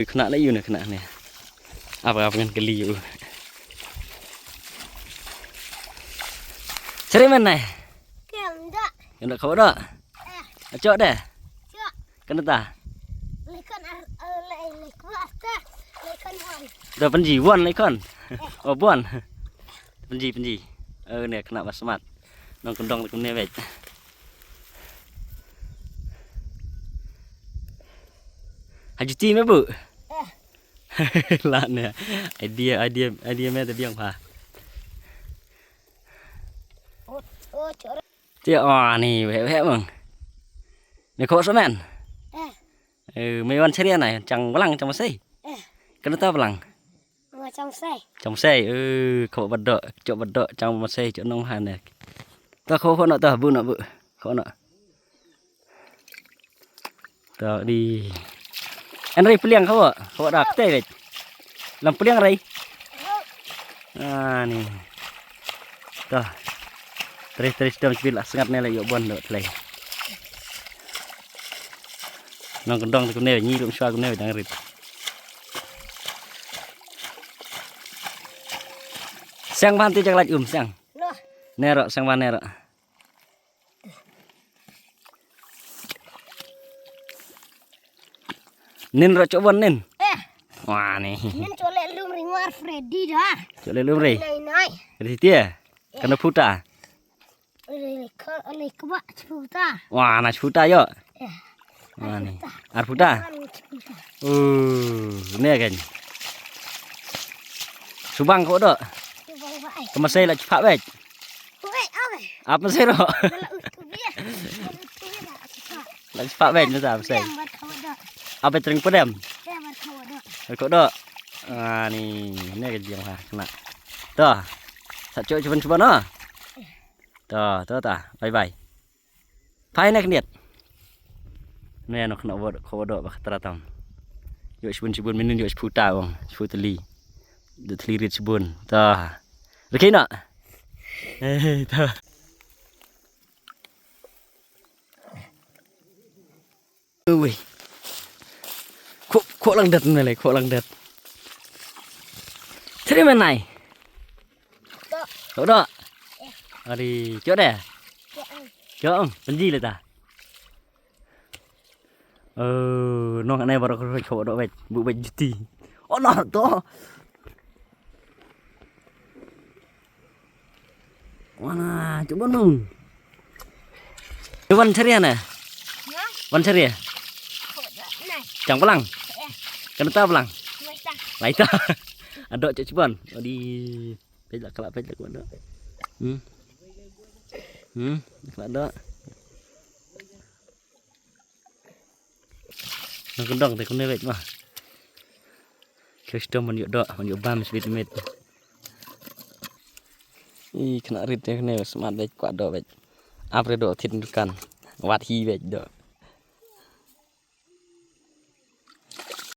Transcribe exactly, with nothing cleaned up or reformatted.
Kena la yu ne kena ne. Apa apa ngan keli yu. Cari mana? Kem dak. Yang dak kau dak? Eh. Acok deh. Cok. Kena ta. Lekon ar lekon ata. Lekon wan. Dah penji wan lekon. Oh buan. Penji penji. Eh ne kena basmat. Nong kendong tu ne wek. Haji ti me bu. Eh. Lah ne. Idea idea idea me te biang pha. Oh, oh, cok. Ti oh ni wek wek mong. Ne kau semen. Eh. Eh, me wan ceria nai chang belang chang masai. Eh. Kena ta belang. Chang masai. Chang masai. Eh, kau badok, cok badok chang masai cok nong han ne. Ta kau kau nak ta bu nak bu. Kau nak. Ta di. An rei peliang kau, kau dak tei wek. Lam peliang rei. Ah ni. Ta. Terus terus dam sebil sengat ne la yok bon dok telai. Nong kendong tu ne nyi rum swa ne dang rit. Siang ban ti jak laj um siang. Loh. Nero siang ban nero. Nin ro chobon nin. Eh. Wah ni. Nin chole lum ri ngar Freddy dah. Chole lum ri. Nai nai. Ri tia. Kena puta. Ri ko le ko ba puta. Wah na puta yo. Eh. Wah ni. Ar puta. Uh, ne kan. Subang ko do. Subang ba ai. Kemasai la cepat wek. Wek, oke. Apa sih ro? Dalam utuh dia. Dalam utuh dia dah cepat. La cepat wek masa apa sih? Dia berkawat dah. Apa tering pedam? Dia berkawat dah. Kau do. Ah ni, ni ke jeng ha kena. Tuh. Sat cok cuban cuban ah. Tuh, tuh tuh. Bye bye. Phai na khyndiat. Ne nok nok bot ko do ba khatra tam. Yo shibun shibun minin yo shiputa bang. Shiputali. Do thli rit shibun. Ta. Rikina. Eh ta. Ui. Ko ko lang dat ne le ko lang dat. Thri menai. Ko do. Ari, cok deh. Cok, penji le ta. Eh, nong anai baru ko cok do bet, bu bet juti. Oh no to. Wana, cok bon nong. Wan chari ne? Wan chari. Chang palang. Kena ta palang. Laita. Adok cok cuban. Adi. Pej la kala pej la kuat dok. Hmm. Hmm, kala dok. Nang kendong te kune pej mah. Custom man yuk dok, man yuk bam sbit mit. Ih, kena rit te kune smat pej kuat dok pej. Apre dok thit dukan. Wat hi pej dok.